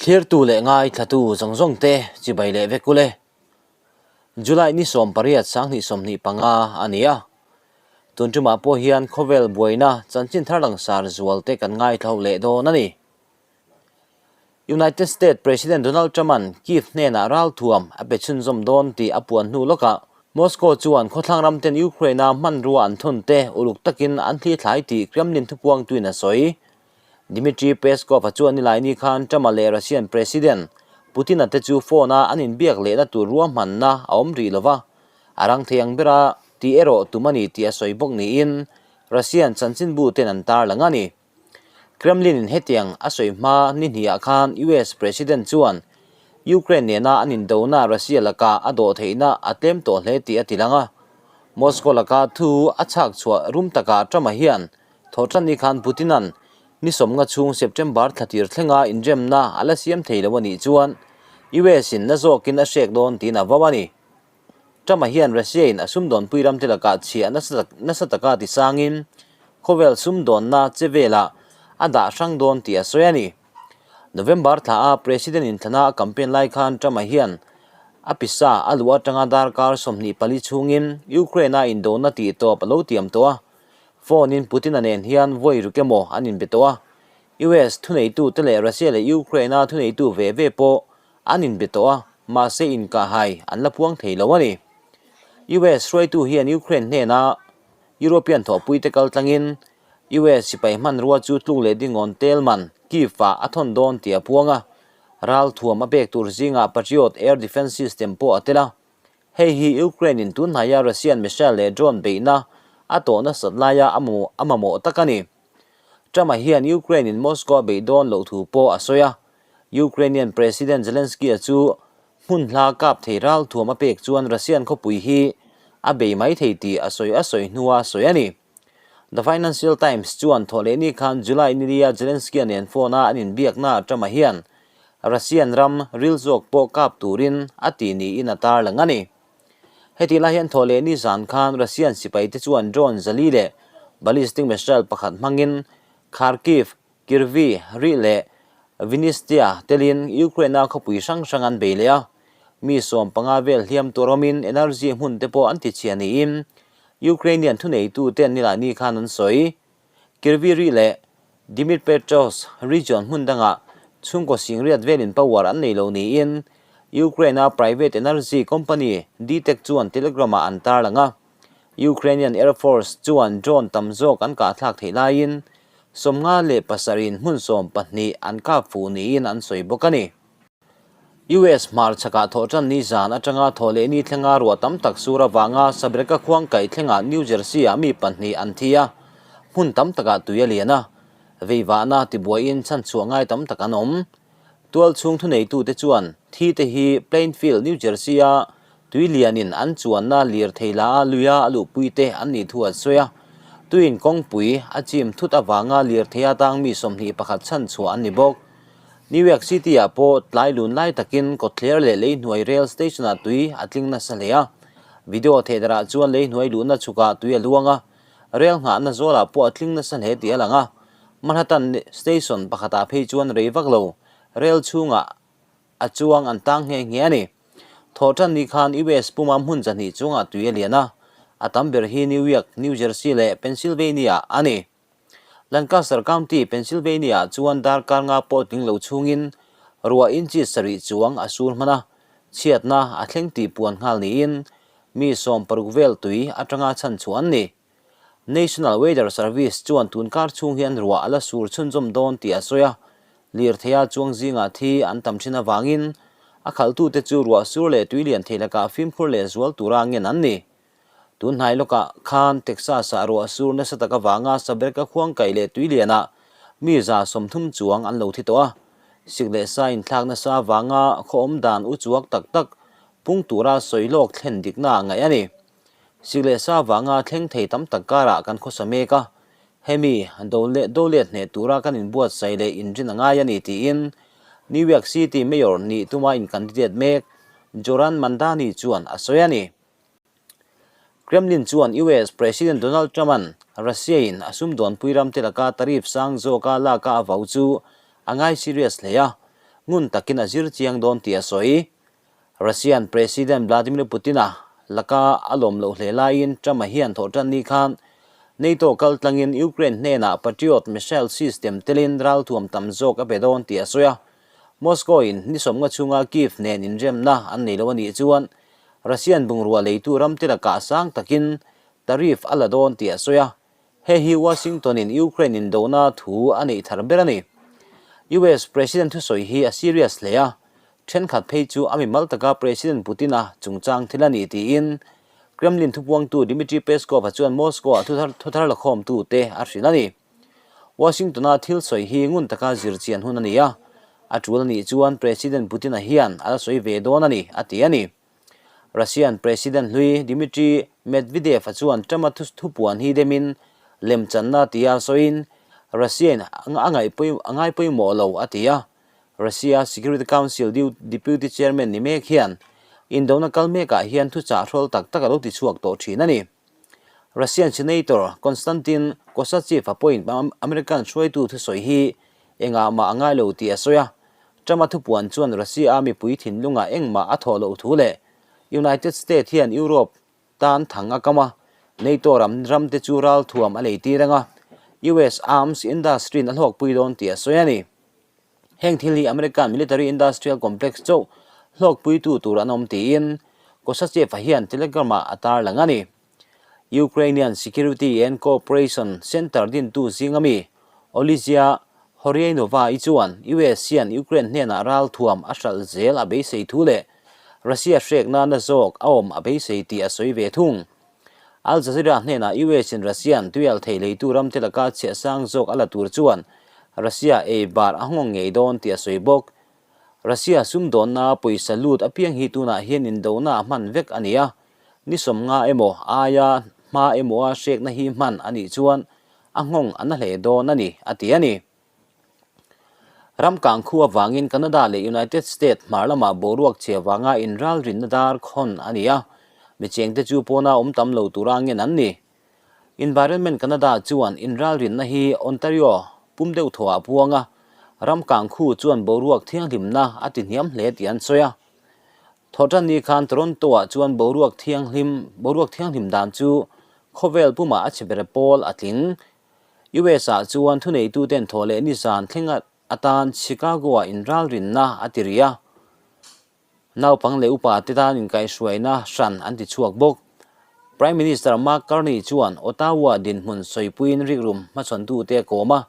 Thlirtu leh ngaithlatu zawng zawng te chibai leh vek ule. July ni 18 2025 a ni a. Tun tumah pawh hian khawvel buaina chanchin thar langsar zual te kan ngaithla ho leh dawn a ni. United States President Donald Trump-a'n Kyiv hnenah ralthuam a pe chhunzawm dawn tih a puan hnu lawkah Moscow chuan khawthlang ramten Ukraine-a hmanrua an thawn te uluk takin an thli thlai tih Kremlin thupuangtuin a sawi. Dmitry Peskov-a chuan nilaini khan Trump-a leh Russian President Putin-a te chu phone-a an inbiak lehna tur ruahmanna a awm rih lova, a rang thei ang bera tih erawh tum a ni tih a sawi bawk niin Russian chanchinbu ten an tarlang a ni. Kremlin-in hetiang a sawi hma ni hniah khan US President chuan Ukraine nena an indona Russia laka a dawh theihna a tlem tawh hle tih a ti lang a. Moscow laka thu a chhak chhuah rum takah Trump-a hian thawhtanni khan Putin-a'n ni sawmnga chhung September thla tir thlenga inremna a la siam thei lo a nih chuan US-in na zawkin a hrek dawn tiin a vau a ni. Trump-a hian Russia-in a sumdawnpui ramte lakah chhiah nasa taka tisangin khawvel sumdawnna che velah a dah hrang dawn tih a sawi a ni. November thla a President inthlana a campaign lai khan Trump-a hian a pisa a luh atanga darkar 24 chhungin Ukraine-a indona tih tawp a lo tiam tawh a, phone-in Putin-a nen hian vawi ruk emaw an inbe tawh a. US thuneitute leh Russia leh Ukraine-a thuneitu ve ve pawh An inbe tawh a, mahse inkahhai an la puang thei lo a ni. US hruaitu hian Ukraine hnena European thawhpuite kal tlangin US sipai hmanrua chu tluk leh dingawn tel man Kyiv-ah a thawn dawn tih a puang a, ralthuam a pek tur zingah Patriot air defence system pawh a tel a. Hei hi Ukraine-in tunhnaia Russian missile leh drone beihna a tawh nasat laia a mamawh tak a ni. Trump-a hian Ukraine-in Moscow a beih dawn loh thu pawh a sawi a, Ukrainian President Zelensky-a chu hmun hla kap thei ralthuam a pek chuan Russian khawpui hi a bei mai thei tih a sawi a sawi hnua sawi a ni. The Financial Times chuan thawhlehni khan July nilia Zelensky-a nen phone-a an inbiakna Trump-a hian Russian ram ril zawk pawh kap turin a ti niin a tarlang a ni. Heti lai hian thawhlehni zan khan Russian sipaite chuan drone zali leh ballistic missile pakhat hmangin Kharkiv, Kryvyi Rih leh Vinnytsia telin Ukraine-a khawpui hrang hrang an bei leh a, mi 15 vel hliam tur awmin energy hmun te pawh an ti chhia niin Ukrainian thuneituten nilai khan an sawi. Kryvyi Rih leh Dnipropetrovsk region hmun dangah chhungkaw singriat velin power an nei lo niin Ukraine-a private energy company DTEK chuan Telegram-ah an tarlang a. Ukrainian Air Force chuan drone tam zawk an kahthlak theih laiin 57 in hmun 12 an kap fuh niin an sawi bawk a ni. US hmarchhakah thawhtan ni zan atanga thawh leh ni thlenga ruah tam tak sur avanga Sabreka khuang kaih thlengah New Jersey-ah mi pahnih an thi a, hmun tam takah tui a lian a, veivahna tibuaiin chhanchhuah ngai tam tak an awm. Tualchhung thuneitute chuan thi te hi Plainfield, New Jersey-a tui lianin an chuanna lirthei la a luia a luhpui te an nih thu an sawi a. Tuiin kawngpui a chim thut avanga lirthei atang mi 21 chhanchhuah an ni bawk. New York City-ah pawh tlai lun lai takin kawtthler leh leihnuai rail station-ah tui a tling nasa hle a. Video thehdarah chuan leihnuai luhna chhukah tui a luang a, rail nghahna zawlah pawh a tling nasa hle tih a lang a. Manhattan station pakhatah phei chuan rei vak lo, rail chhungah a chuang an tang nghe nghe a ni. Thawhtan ni khan US puma hmun zahnih chungah tui a lian a, a tam ber hi New York, New Jersey leh Pennsylvania a ni. Lancaster County, Pennsylvania-ah chuan darkar nga pawh tling lo chhungin ruah inchi sarih chuang a sur hman a, chhiatna a thleng tih puan nghal niin mi 60 vel tui atanga chhanchhuah an ni. National Weather Service chuan tunkar chhung hian ruah a la sur chhunzawm dawn tih a sawi a, lirtheia chuang zingah thi an tam thin avangin a khalhtute chu ruah sur leh tui lian thei lakah fimkhur leh zual tura ngen an ni. Tun hnai lawkah khan Texas-ah ruah sur nasa tak avanga Saberka khuangkaih leh tui lianah mi 30 chuang an lo thi tawh a, sik leh sa inthlak nasa avanga khaw awm dan u chuak tak tak pung tura sawi lawk thlen dikna ngaih a ni. Sik leh sa vanga thleng thei tam tak karah kan khawsa mek a, hemi do leh do let hneh tura kan inbuatsaih leh inrin a ngai a ni tiin New York City Mayor nih tuma in candidate mek Zohran Mamdani chuan a sawi a ni. Kremlin chuan US President Donald Trump-a'n Russia-in a sumdawnpui ramte laka tariff sang zawka laka a vau chu a ngai serious hle a. ngun takin a zir chiang dawn tih a sawi. Russian President Vladimir Putin-a laka a lawm loh hle laiin Trump-a hian thawhtan ni khan NATO kal tlangin Ukraine hnenah Patriot missile system telin ralthuam tam zawk a pe dawn tih a sawi a. Moscow-in ni sawmnga chhunga Kyiv nen inremna an nei lo a nih chuan Russian bungrua leitu ramte lakah sang takin tariff a la dawn tih a sawi a. Hei hi Washington-in Ukraine indona thu a neih thar ber a ni. US President thusawi hi a serious hle a, thenkhat phei chu a mimal taka President Putin-a chungchang thil a ni tiin Kremlin thupuangtu Dmitry Peskov-a chuan Moscow-ah thuthar lakhawmtute a hrilh a ni. Washington-a thil sawi hi ngun taka zir chian hun a ni a, a tul a nih chuan President Putin-a hian a la sawi ve dawn a ni, a ti a ni. Russian President hlui Dmitry Medvedev-a chuan Trump-a thupuan hi demin lemchanna tia sawiin Russia-in a ngai pawimawh lo a ti a. Russia Security Council Deputy Chairman ni mek hian indona kal mekah hian thuchah hrawl tak tak a lo tichhuak tawh thin a ni. Russian Senator Konstantin Kosachev-a pawhin American hruaitu thusawi hi engah mah a ngai lo tih a sawi a. Trump-a thupuan chuan Russia-a mipui thinlungah engmah a thawh loh thu leh United States hian Europe tan thang a kam a, NATO ram ramte chu ralthuam a leitir ang a, US arms industry-in a hlawkpui dawn tih a sawi a ni. Heng thil hi American military industrial complex chauh hlawkpuitu tur an awm tiin Kosachev-a hian Telegram-ah a tarlang a ni. Ukrainian Security and Cooperation Center dintu zinga mi Olesya Horyainova-i chuan US hian Ukraine hnenah ralthuam a hralh zel a beisei thu leh Russia hrek nana zawk a awm a beisei tih a sawi ve thung. Al Jazeera hnenah US-in Russian tuial thei leitu ramte laka chhiah sang zawk a la tur chuan Russia ei bar a nghawng ngei dawn tih a sawi bawk. Russia sumdawnna pawisa lut apiang hi tunah hian indona a hman vek a ni a, ni sawmnga emaw aia hma emaw a hrekna hi hman a nih chuan a nghawng a na hle dawn a ni, a ti a ni. Ram kang khu avangin Canada leh United States hmar lamah boruak chhia vanga inralrinna dar khawn a ni a, michengte chu pawna awm tam lo tura ngen an ni. Environment Canada chuan inralrinna hi Ontario pum deuh thawh ah puang a, ram kang khu chuan boruak thianghlimna a ti hniam hle tih an sawi a. Thawhtan ni khan Toronto ah chuan boruak thianghlim boruak thianghlim dan chu khawvel pumah a chhe ber pawl a tling. US ah chuan thuneituten thawh leh nizan thleng atan Chicago ah inralrinna a ti rih a. Naupang leh upa te tan inkaihhruaina hran an ti chhuak bawk. Prime Minister Mark Carney chuan Ottawa dinhmun sawipuiin rikrum hmachhawntute a kawm a.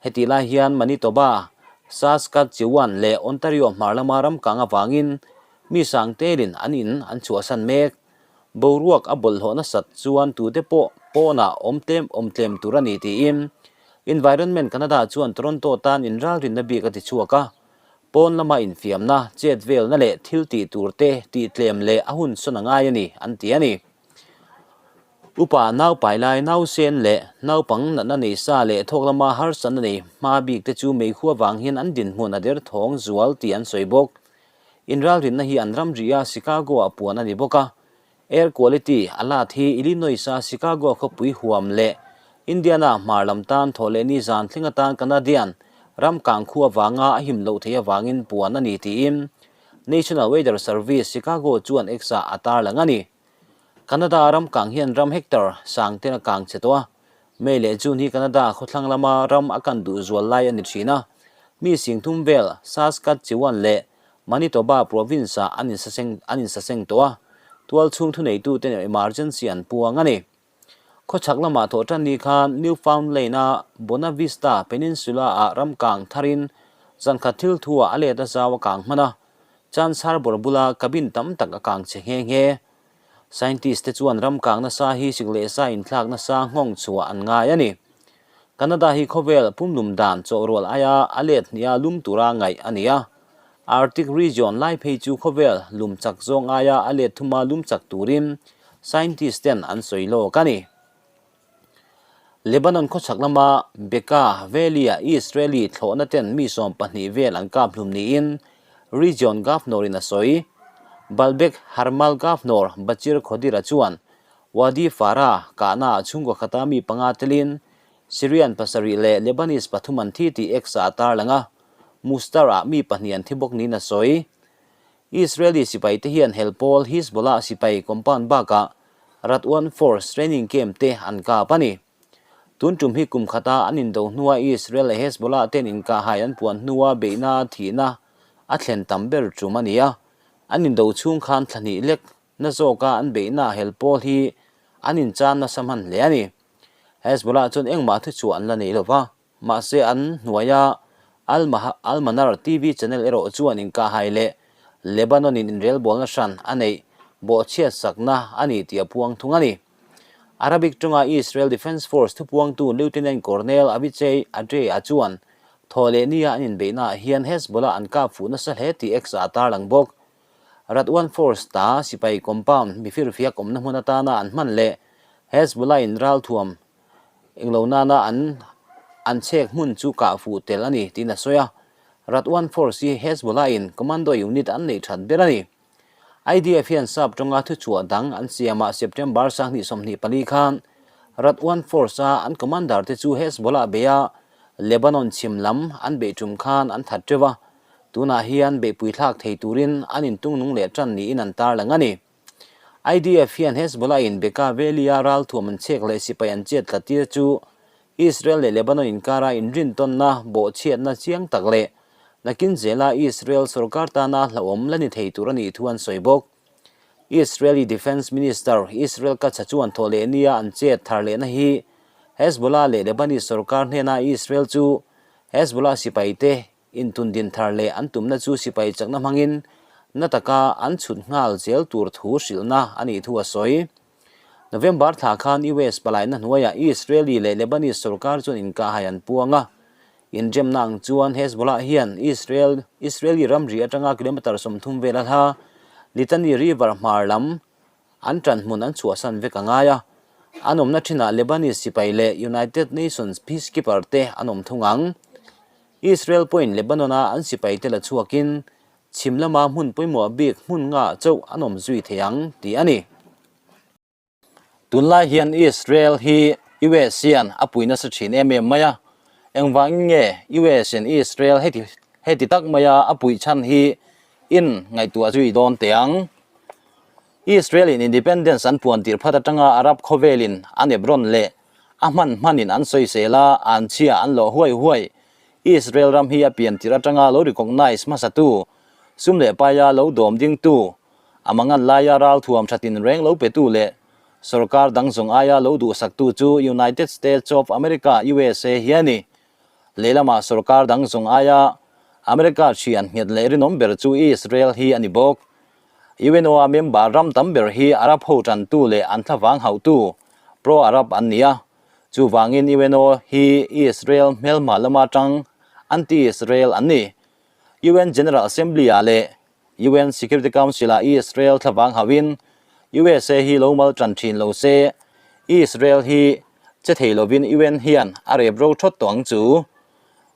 Hetih lai hian Manitoba, Saskatchewan leh Ontario hmar lama ramkang avangin mi sang telin an in an chhuahsan mek. Boruak a bawlhhlawh nasat chuan tute pawh pawnah awm tlem awm tlem tur a ni tiin Environment Canada chuan Toronto tan inralrinna bik a ti chhuak a. Pawn lama infiamna, chet velna leh thil tih tur te tih tlem leh a hun sawn a ngai a ni, an ti a ni. Upa naupai lai nausen leh naupang natna nei sa leh thawk lama harsatna nei hma bik te chu meikhu avang hian an dinhmun a derthawng zual tih an sawi bawk. Inralrinna hi an ramri a Chicago-ah puan a ni bawk a. Air quality a lat hi Illinois-a Chicago khawpui huam leh Indiana hmar lam tan thawh leh ni zan thleng atan Canadian ram kang khu avanga a him loh theih avangin puan a ni tiin National Weather Service Chicago chuan X-ah a tarlang a ni. Canada ram kang hian ram hectare sang ten a kang che tawh a, May leh June hi Canada khawthlang lama ram a kan duh zual lai a ni thin a, mi singthum vel Saskatchewan leh Manitoba province-ah an insaseng an insaseng tawh a, tualchhung thuneituten emergency an puang a ni. Khawchhak lamah thawh tan ni khan Newfoundland-a Bonavista Peninsula-ah ram kang tharin zankhat thil thu-ah a let a zau a kang hman a, Chance Harbour bula cabin tam tak a kang che nghe nghe. Scientist-te chuan ram kang nasa hi sik leh sa inthlak nasa nghawng chhuah an ngai a ni. Canada hi khawvel pumlum dan chawhrual aia a let hniha lum tura ngaih a ni a. Arctic region lai phei chu khawvel lum chak zawng aia a let thuma lum chak turin scientist ten an sawi lawk a ni. Lebanon khawchhak lama Bekaa Valley-a Israeli thlawhna ten mi 12 vel an kap hlum niin region governor-in a sawi. Baalbek Harmal Governor Bachir Khodira chuan Wadi Farah kahnaah chhungkaw khata mi panga telin Syrian pasarih leh Lebanese pathum an thi tih X-ah a tarlang a. Mustar-ah mi pahnih an thi bawk niin a sawi. Israeli sipaite hian hel pawl Hizbollah sipai compound bakah Radwan Force training camp te an kap a ni. Tun tum hi kum khata an indo hnua Israel leh Hezbollah ten inkahhai an puan hnua beihna thihna a thlen tam ber tum a ni a. An indo chhung khan thla hnih lek na zawka an beihna hel pawl hi an inchan nasa hman hle a ni. Hezbollah chuan engmah thuchhuah an la nei lo va. Mahse an hnuaia Al-Manar TV channel erawh chuan inkahhai leh Lebanon-in inrelbawlna hran a neih bawhchhiat sakna a ni tih a puang thung a ni. Arabic tawnga Israel Defence Force thupuangtu Lieutenant Colonel Avichai Adreya chuan thawhlehnia an inbeihnaah hian Hezbollah an kap fuh nasa hle tih X-ah a tarlang bawk. Radwan Force ta sipai compound mifirfiak awmna hmun atana an hman leh Hezbollah-in ralthuam Englo nana an an chhek hmun chu kah fuh tel a ni tiin a sawi a. Radwan Force hi Hezbollah-in commando unit an neih that ber a ni. IDF hian sap tawnga thuchhuah dang an siamah September 2024 khan Radwan Force-a an commander te chu Hezbollah beia Lebanon chhim lam an beih tum khan an that teuh a, tunah hian beihpui thlak thei turin an intungnung leh tan niin an tarlang a ni. IDF hian Hezbollah-in Bekaa Valley-a ralthuam an chhek leh sipai an chet tla tir chu Israel leh Lebanon inkara inrintawnna bawhchhiatna chiang tak leh nakin zela Israel sorkar tana hlauhawm la ni thei tur a nih thu an sawi bawk. Israeli Defence Minister Israel Katz-a chuan thawh leh nia an chet thar lehna hi Hezbollah leh Lebanese sorkar hnena Israel chu Hezbollah sipaite Intundin thar leh an tumna chu sipai chakna hmangin na taka an chhut nghal zel tur thu hrilhna a nih thu a sawi. November thla khan US palaina hnuaiah Israeli leh Lebanese sorkar chuan inkahhai an puang a. Inremna ang chuan Hezbollah hian Israel Israeli ramri atanga kilometre 30 vel a hla Litani River hmar lam an ṭanhmun an chhuahsan vek a ngai a. An awmna ṭhinah Lebanese sipai leh United Nations peacekeeper te an awm thung ang. Israel pawhin Lebanon-a an sipaite la chhuakin chhim lama hmun pawimawh bik hmun nga chauh an awm zui thei ang tih a ni. Tunlai hian Israel hi US hian a pui nasa thin em em mai a, engvangin nge US in Israel heti heti tak maia a puih chhan hi in ngaihtuah zui dawn teh ang? Israel in independence an puan tir phat atanga Arab khawvelin an ep rawn leh a hman hmanin an sawisel a, an chhia an lawh huai huai. Israel ram hi a pian tirh atanga lo recognize hmasatu, sum leh paia lo dawm dingtu, a mangan laia ralthuam tha tinreng lo petu leh sorkar dang zawng aia lo duhsaktu chu United States of America, usa, hi a ni. Lehlamah sorkar dang zawng aia America thian nghet leh rinawm ber chu Israel hi a ni bawk. UNO-a member ram tam ber hi Arab ho tantu leh an thlavang hauhtu, pro-Arab an ni a. Chuvangin UNO hi Israel hmelhma lama tang anti-Israel an ni. UN General Assembly-ah leh UN Security Council-ah Israel thlavang hauhin usa hi lo mal tan thin lo se, Israel hi che thei lovin UN hian a rep ro thawt tawh ang chu.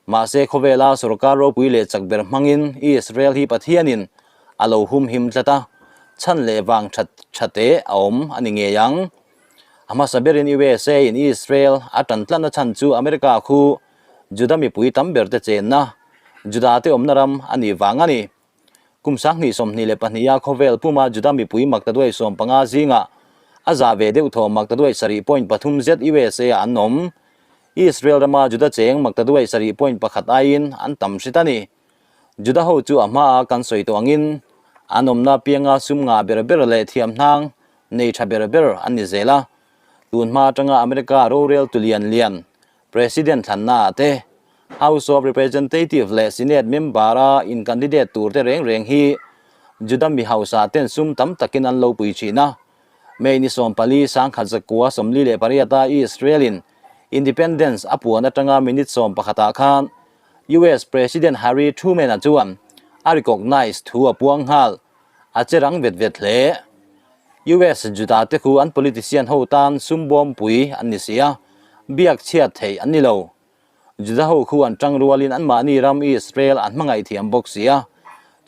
Mahse khawvela sorkar ropui leh chak ber hmangin Israel hi Pathianin a lo humhim tlat a, chhan leh vang that tha te a awm a ni ngei ang. A hmasa berin usa in Israel a tan tlatna chhan chu America khu Juda mipui tam ber te chenna, Juda te awmna ram a nih vang a ni. Kum 2022 a khawvel puma Juda mipui maktaduai 15 zingah a zah ve deuh thaw maktaduai 7.3 zet usa ah an awm. Israel rama Juda cheng maktaduai 7.1 aiin an tam hret a ni. Juda ho chu a hmaa kan sawi tawh angin an awmna pianga sum ngah ber ber leh thiamhnang nei tha ber ber an ni zel a. Tun hma atanga America rorel tu lian lian President thlanna ah te, House of Representative leh Senate member a in candidate tur te reng reng hi Juda mi hausa ten sum tam takin an lo pui thin a. May ni 14 1948 a Israel in Independence a puan atanga minute 11 ah khan US President Harry Truman a chuan a recognize thu a puang nghal a che rang vet vet hle. US Juda te khu an politician ho tan sum bawm pui an ni si a, biak chhiat theih an ni lo. Juda ho khu an tang rualin anmahni ram Israel an hmangaih thiam bawk si a,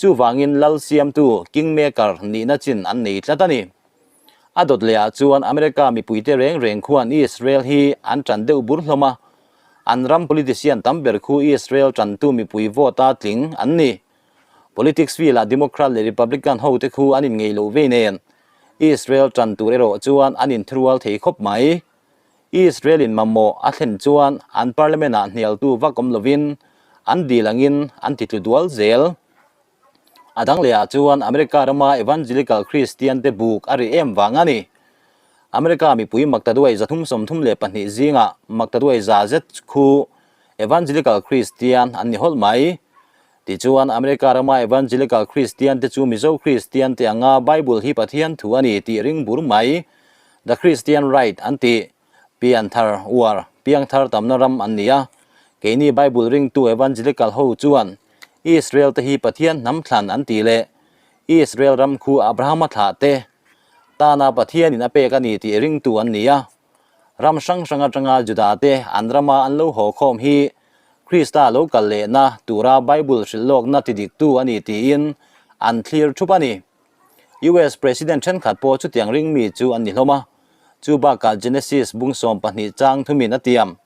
chuvangin lal siamtu, kingmaker, nihna chin an nei tlat a ni. A dawt lehah chuan America mipuite reng reng khuan Israel hi an tan deuh bur hlawm a. An ram politician tam ber khu Israel tantu mipui vote-a tling an ni. Politics field-ah Democrat leh Republican hote khu an inngei loh vei nen, Israel tan tur erawh chuan an inthurual thei khawp mai. Israel-in mamawh a thlen chuan an parliament-ah hnialtu vak awm lovin an dil angin an titlu dual zel. A dang lehah chuan America rama Evangelical Christian te buk a ri em vang a ni. America mipui maktaduai 332 zingah maktaduai za zet khu Evangelical Christian an ni hawlh mai. Tichuan America rama Evangelical Christian te chu Mizo Christian te anga Bible hi Pathian thu a ni tih ring bur mai. The Christian Right an tih. Pianthar uar, piangthar tamna ram an ni a. Keini Bible ringtu Evangelical ho chuan Israel te hi Pathian hnam thlan an tih leh Israel ram khu Abrahama thlah te tana Pathianin a pek a ni tih ringtu an ni a. Ram hrang hrang atanga Juda te an rama an lo haw khawm hi Krista lo kal lehna tura Bible hrilh lawkna ti diktu a ni tiin an thlir thup a ni. US President thenkhat pawh chutiang ringmi chu an ni hlawm a. Chu bakah Genesis bung 12 chang thumin a tiam.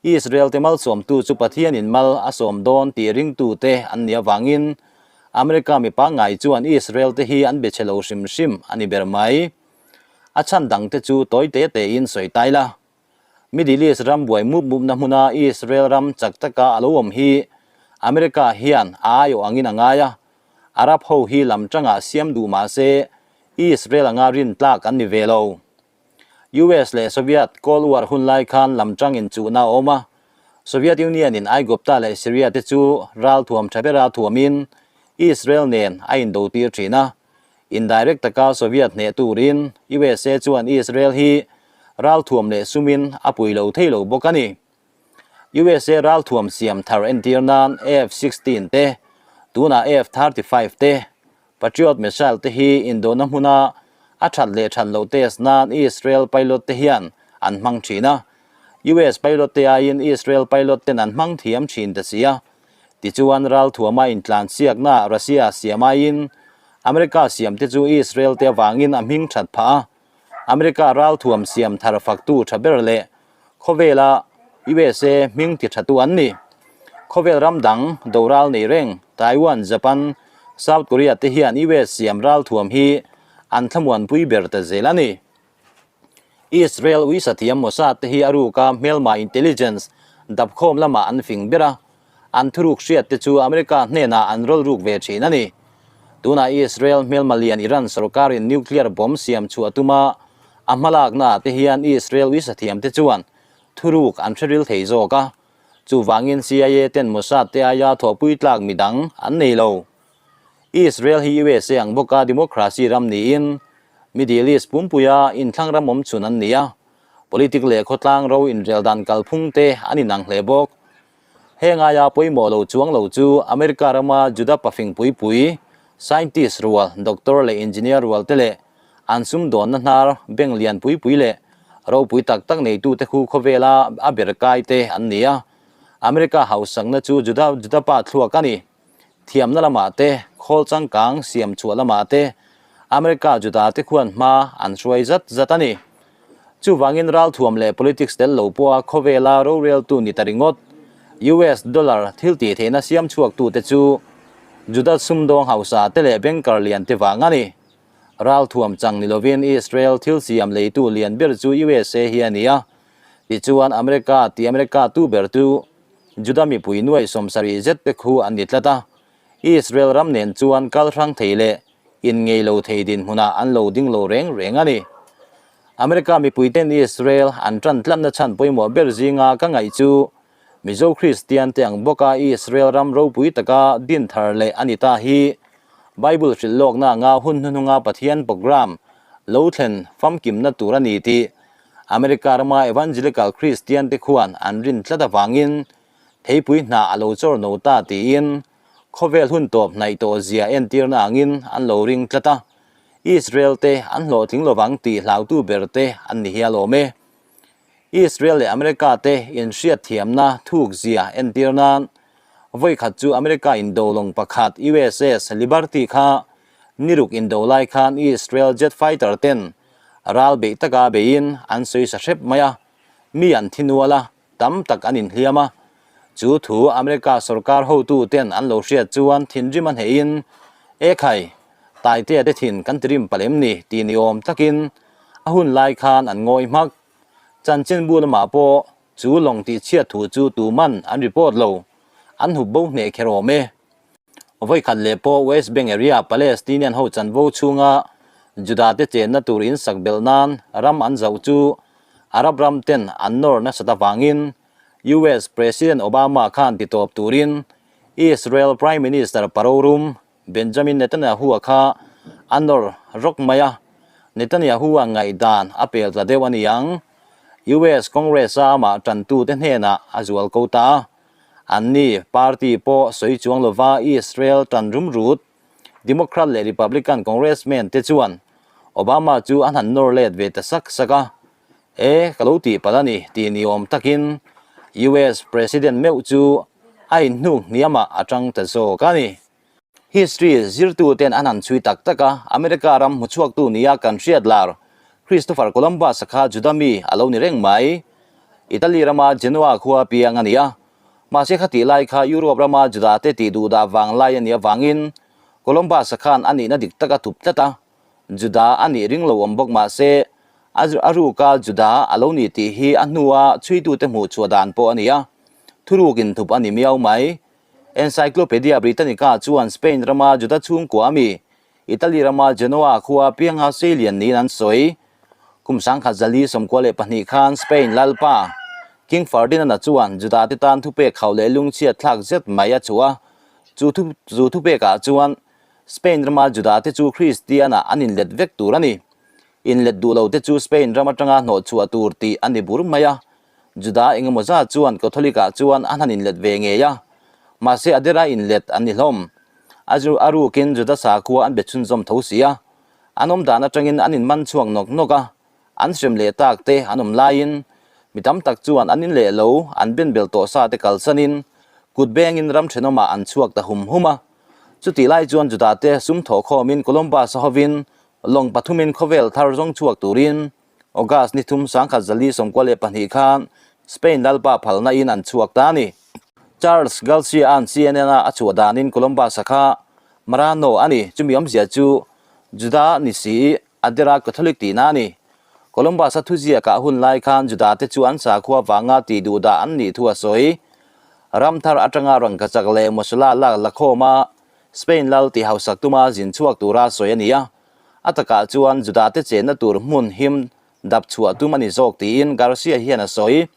Israel te malsawmtu chu Pathianin mal a sawm dawn tih ringtute an nih avangin America mi pangngai chuan Israel te hi an be chhe lo hrim hrim a ni ber mai. A chhan dangte chu tawi te tein sawi tai la. Middle East ram buai mup mupna hmuna Israel ram chak taka a lo awm hi America hian a aiawh angin a ngai a, Arab ho hi lam tangah siam duh mah se Israel anga rin tlak an ni ve lo. US leh Soviet Cold War hun lai khan lam tangin chuhna a awm a, Soviet Union in Aigupta leh Syria te chu ral thuam tha bera thuamin Israel nen a indo tir thin a. Indirect taka Soviet hneh turin USA chuan Israel hi ral thuam leh sumin a pui lo thei lo bawk a ni. USA ral thuam siam thar entir nan F-16 te, tunah F-35 te, Patriot missile te hi indona hmuna a that leh that loh test nan Israel pilot te hian an hmang thin a. US pilot te aiin Israel pilot ten an hmang thiam thin ta si a. Tichuan ral thuama intlan siakna Russia siam aiin America siam te chu Israel te avangin a hming that phah a. America ral thuam siam thar faktu tha ber leh Khawvela USA hming ti thatu an ni. Khawvel ram dang do ral nei reng Taiwan, Japan, South Korea te hian US siam ral thuam hi an thlamuanpui ber ta zel a ni. Israel uisa thiam Mossad te hi a ruka hmelma intelligence dapkhawm lamah an fing ber a, an thuruk hriat te chu America hnenah an rawl ruk ve thin a ni. Tunah Israel hmelma lian Iran sorkarin nuclear bomb siam chhuah tuma a hmalaknaah te hian Israel uisa thiam te chuan thuruk an hre ril thei zawk a, chuvangin CIA ten Mossad te aia thawhpui tlak midang an nei lo. Israel hi USA ang bawka democracy ram niin Middle East pumpuia inthlang ram awm chhun an ni a, politic leh khawtlang ro inrel dan kalphung te an inang hle bawk. Heng aia pawimawh lo chuang lo chu America rama Juda pafing pui pui, scientist rual, doctor leh engineer rual te leh an sumdawnna hnar bank lian pui pui leh ropui tak tak neitute khu khawvela a ber kai te an ni a. America hausakna chu Juda Juda pa thluak a ni. Thiamna lamah te, khawl changkang siam chhuah lamah te America Juda te khuan hma an hruai zat zat a ni. Chuvangin ralthuam leh politics tel lo pawha khawvela roreltu ni ta ringawt US dollar thil tih theihna siam chhuaktute chu Juda sumdawng hausa te leh banker lian te vang a ni. Ralthuam chang ni lovin Israel thil siam leitu lian ber chu USA hi a ni a, tichuan America ti America tu ber chu Juda mipui nuaih 70 zet te khu an ni tlat a, Israel ram nen chuan kal hrang thei leh inngei lo thei dinhmunah an lo ding lo reng reng a ni. America mipuiten Israel an tan tlatna chhan pawimawh ber zinga ka ngaih chu Mizo Kristian te ang bawka Israel ram ropui taka din thar leh a ni ta hi Bible hrilh lawkna anga hun hnuhnunga Pathian program lo thlen famkimna tur a ni tih America rama Evangelical Kristian te khuan an rin tlat avangin theipui hnah a lo chawr no ta tiin Khawvel hun tawp hnaih tawh zia entirna angin an lo ring tlat a, Israel te an hlawhtling lovang tih hlautu ber te an ni hial awm e. Israel leh America te inhriatthiamna thuk zia entir nan vawikhat chu America indo lawng pakhat USS Liberty kha niruk indo lai khan Israel jet fighter ten ral beih taka beiin an sawi sa hrep mai a, mi an thi nual a. tam tak an inhliam a. Chu thu America sorkar hotu ten an lo hriat chuan thinrim a hnehin, E khai, Taitea te thin kan tirim palh em ni? tih ni awm takin a hun lai khan an ngawi hmak. Chanchinbu lamah pawh chu lawng tihchhiat thu chu tuman an report lo, an hup bo hneh kher awm e. Vawikhat leh pawh West Bank area Palestinian ho chanvo chhunga Juda te chenna tur in sak belh nan ram an zauh chu Arab ram ten an nawr nasat avangin US President Obama khan titawp turin Israel Prime Minister parorum Benjamin Netanyahu-a kha a nawr rawk mai a, Netanyahu-a ngaihdan a pel tla deuh a ni ang. US Congress-a amah tantute hnenah a zual ko ta a, anni party pawh sawi chuang lova Israel tan rumrut Democrat leh Republican Congressman te chuan Obama chu an han nawr let ve ta sak sak a, E, ka lo tih palh a ni tih ni awm takin US President meuh chu a inhnuk hniamah a tang ta zawk a ni. History zirtuten an han chhui tak tak a, America ram hmuchhuaktu nia kan hriat lar Christopher Columbus-a kha Juda mi a lo ni reng mai. Italy rama Genoa khua piang a ni a, mahse khatih lai kha Europe rama Juda-te tih duhdah vang lai a nih avangin Columbus-a khan a nihna dik tak a thup tlat a, Juda a nih ring lo awm bawk mahse a ruka Juda a lo ni tih hi a hnua chhuitute hmuh chhuah dan pawh a ni a, thuruk inthup a ni miau mai. Encyclopaedia Britannica chuan Spain rama Juda chhungkua ami, Italy rama Genoa khua pianga seilian niin an sawi. Kum 1942 khan Spain lalpa King Ferdinand-a chuan Juda te tan thupek khauh leh lungchhiat thlak zet mai a chhuah a, chu thupekah chuan Spain rama Juda te chu Kristian-ah an inlet vek tur a ni. Inlet duh lo te chu Spain ram atanga hnawh chhuah tur tih a ni bur mai a. Juda engemaw zat chuan Catholic-ah chuan an han inlet ve ngei a. Mahse a dera inlet an ni hlawm. A a rukin Juda sakhua an be chhunzawm tho si a. An awm dan atangin an inman chhuak nawk nawk a. An hrem leh tak te an awm laiin mi tam tak chuan an in leh lo an ben bel tawh sa te kalsanin kut bengin ram thenawmah an chhuak ta hum hum a. Chutih lai chuan Juda te sum thawh khawmin Columbus a hovin lawng pathumin khawvel thar zawng chhuak turin August ni thum 1942 khan Spain lalpa phalna in an chhuak ta a ni. Charles Garcia-a'n CNN-a a chhuah danin Columbus-a kha Marano a ni. Chumi awmzia chu Juda ni si a dera Catholic tihna a ni. Columbus-a thuziakah hun lai khan Juda-te chu an sakhua vanga tih duhdah an nih thu a sawi. Ram thar atanga rangkachak leh masala lak la khawma Spain lal tih hausak tuma zin chhuak tura sawi a ni a. A takah chuan Juda-te chenna tur hmun him dap chhuah tum a ni zawk tiin Garcia hian a sawi.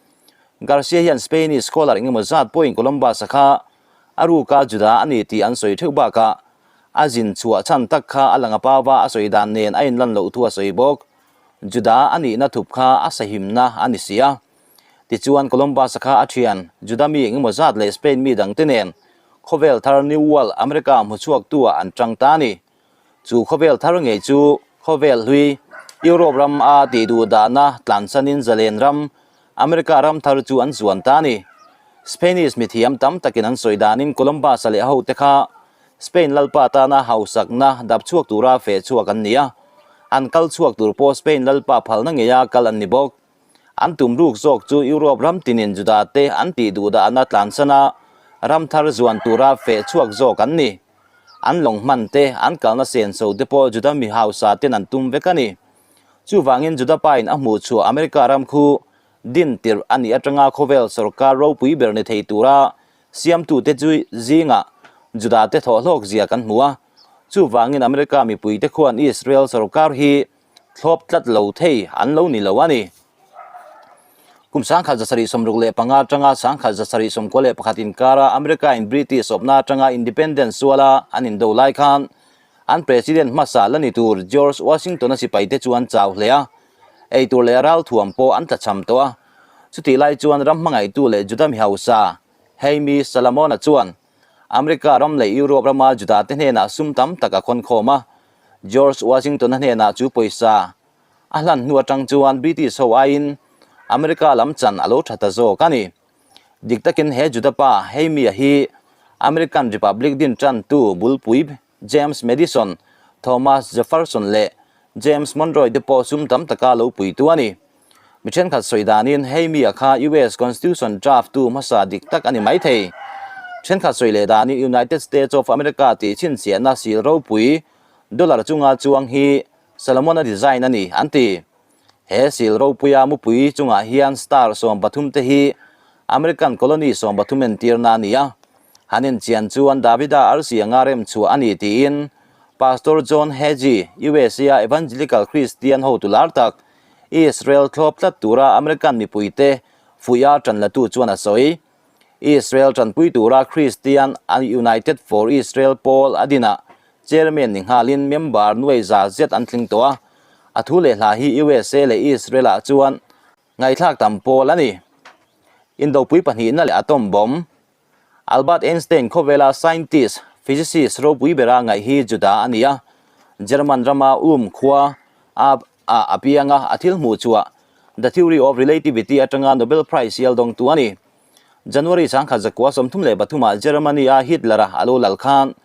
Garcia hian Spain-i scholar engemaw zat pawhin Columbus-a kha a ruka Juda a ni tih an sawi theuh bakah a zin chhuah chhan tak kha a lang a pau va, a sawi dan nen a inlan loh thu a sawi bawk. Juda a nihna thup kha a sahimna a ni si a. Tichuan Columbus-a kha a thian Juda mi engemaw zat leh Spain mi dangte nen khawvel thar New World America hmu chhuaktu-ah an tang ta a ni. Chu khawvel thar ngei chu khawvel hlui Europe ram a tih duh dahna tlansanin zalen ram America ram thar chu an zuan ta a ni. Spanish mithiam tam takin an sawi danin Columbus-a leh a hote kha Spain lalpa tana hausakna dap chhuak tura feh chhuak an ni a, an kal chhuak tur pawh Spain lalpa phalna ngeia kal an ni bawk. An tum ruk zawk chu Europe ram tinin Juda te an tih duh dahna tlansana ram thar zuan tura feh chhuak zawk an ni. An lawng hman te, an kalna senso te pawh Juda mi hausa ten an tum vek a ni. Chuvangin Juda pain a hmuh chhuah America ram khu din tirh a nih atanga khawvel sorkar ropui ber ni thei tura siamtute chu zingah Juda te thawhhlawk zia kan hmu a. Chuvangin America mipuite khuan Israel sorkar hi thlawp tlat lo thei an lo ni lo a ni. Kum 1765 atanga 1791 inkara America in British awpna atanga Independence suala an indo lai khan an President hmasa la ni tur George Washington-a sipaite chu an chau hle a, eitur leh ralthuam pawh an tlachham tawh a. Chutih lai chuan ram hmangaihtu leh Juda mi hausa Jaime Salamon-a chuan America ram leh Europe rama Juda te hnenah sum tam tak a khawnkhawm a, George Washington-a hnenah chu pawisa a hlan hnu atang chuan British ho aiin America lam chan a lo tha ta zawk a ni. Dik takin he Juda pa Heimia hi American Republic din tantu bulpui James Madison, Thomas Jefferson leh James Monroe te pawh sum tam taka lo puitu a ni. Mi thenkhat sawi danin hei mi a kha US Constitution draft tu hmasa dik tak a ni mai thei. Thenkhat sawi leh danin United States of America tih chhinchhiahna sil ropui dollar chunga chuang hi Solomon-a design a ni an ti. He sil ropuia mupui chungah hian star 13 te hi American colony 13 entirna a ni a. Han enchian chuan Davida arsi anga rem chhuah a ni tiin Pastor John Hagee, USA-a Evangelical Christian hotu lar tak, Israel thlawp tlat tura American mipuite fuiha tanlatu chuan a sawi. Israel tanpui tura Christian United for Israel pawl a dinah Chairman ni nghalin member nuai za zet an tling tawh a, a thu leh hla hi USA leh Israel ah chuan ngaihthlak tam pawl a ni. Indopui pahnihna leh atom bomb. Albert Einstein khawvela scientist, physicist ropui bera ngaih hi Juda a ni a, German rama um khua a ah a piang a, a thil hmuh chhuah The Theory of Relativity atanga Nobel Prize sial dawngtu a ni. January 1933 ah Germany a Hitler-a a lo lal khan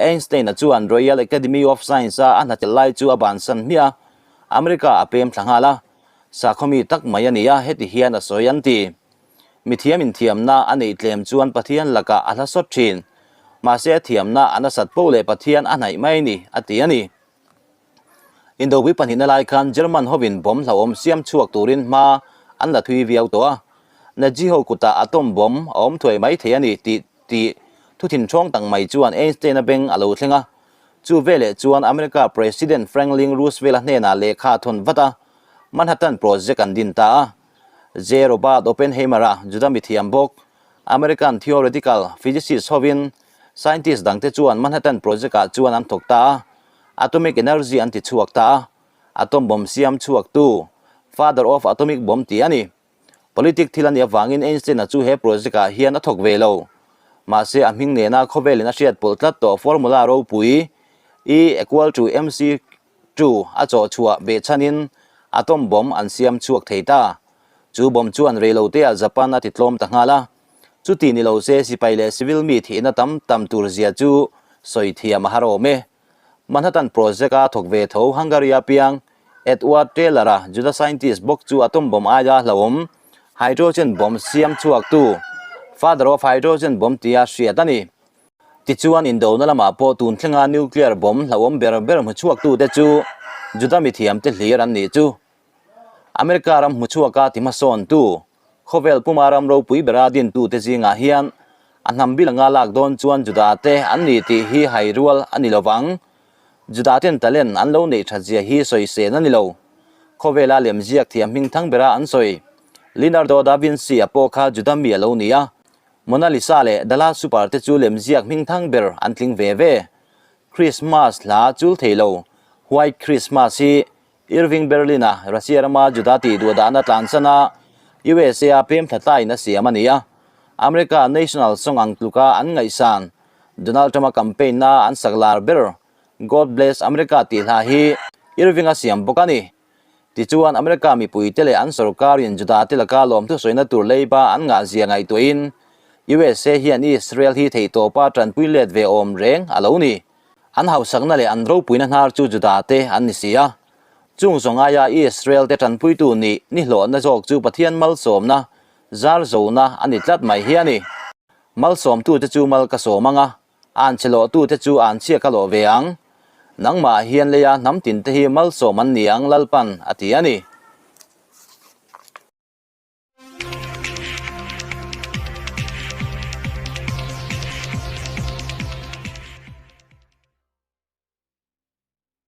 Einstein-a chuan Royal Academy of Science-a a hnatel lai chu a bansan hmiah a, America a pem thla nghal a. Sakhaw mi tak mai a ni a, heti hian a sawi an ti. Mithiam inthiamna a neih tlem chuan Pathian lakah a hla sawt thin. Mahse a thiamna a nasat poh leh Pathian a hnaih mai ni, a ti a ni. Indopui pahnihna lai khan German hovin bomb hlauhawm siam chhuak turin hma an la thui viau tawh a. Nazi ho kutah atom bomb a awm thuai mai thei a ni tih tih thu thinthawng tak mai chuan Einstein-a beng a lo thleng a. Chu veleh chuan America President Franklin Roosevelt-a hnenah lehkha a thawn vat a, Manhattan Project an din ta a. J. Robert Oppenheimer-a Juda mithiam bawk, American theoretical physicist hovin scientist dangte chuan Manhattan Project-ah chuan an thawk ta a. Atomic energy an ti chhuak ta a, atom bomb siam chhuak tu, father of atomic bomb tih a ni. Politic thil a nih avangin Einstein-a chu he project-ah hian a thawk ve lo. Mahse, a hming nena khawvelin a hriat pawlh tlat tawh formula ropui, E equal to mc 2 a chawh chhuah behchhanin atom bomb an siam chhuak thei ta. Chu bomb chuan reiloteah Japan a ti tlawm ta nghal a. Chuti ni lo se sipai leh civil mi thihna tam tam tur zia chu sawi thiam a har awm e. Manhattan Project-a thawk ve tho Hungary-a piang Edward Teller-a Juda scientist bawk chu atom bomb aia hlauhawm hydrogen bomb siam chhuaktu Father of Hydrogen Bomb tia hriat a ni. Tichuan indona lamah pawh tun thlenga nuclear bomb hlauhawm ber ber hmu chhuaktute chu Juda mithiamte hlir an nih chu. America ram hmu chhuaka ti hmasawntu Khawvel puma ram ropui bera dintute zingah hian a hnam bil anga lak dawn chuan Judate an ni tih hi hai rual a ni lovang. Judaten talent an lo neih that zia hi sawi sen a ni lo. Khawvela lemziak thiam hming thang bera an sawi Leonardo da Vinci-a pawh kha Juda mi a lo ni a. Mona Lisa leh The Last Supper te chu lemziak hming thang ber an tling ve ve. Christmas hla chul thei lo White Christmas hi Irving Berlin-a Russia rama Juda tih duh dahna tlansan a, USA-a pem thla tlaiin a siam a ni a. America National Song ang tluka an ngaihsan, Donald Trump-a campaign-na an sak lar ber, God Bless America tih hla hi Irving-a siam bawk a ni. Tichuan, America mipuite leh an sorkarin Juda te laka lawmthu sawina tur leiba an ngahzia ngaihtuahin, USA hian Israel hi theihtawpa tanpui let ve awm reng a lo ni. An hausakna leh an ropuina hnar chu Judate an ni si a. Chung zawng aia Israel-te tanpuitu nih ni hlawhna zawk chu Pathian malsawmna, zar zona a ni tlat mai hi a ni. Malsawmtute chu mal ka sawm ang a, an che lawhtute chu an chhia ka lawh ve ang. Nangmah hian leia hnam tinte hi malsawm an ni ang Lalpan a ti a ni.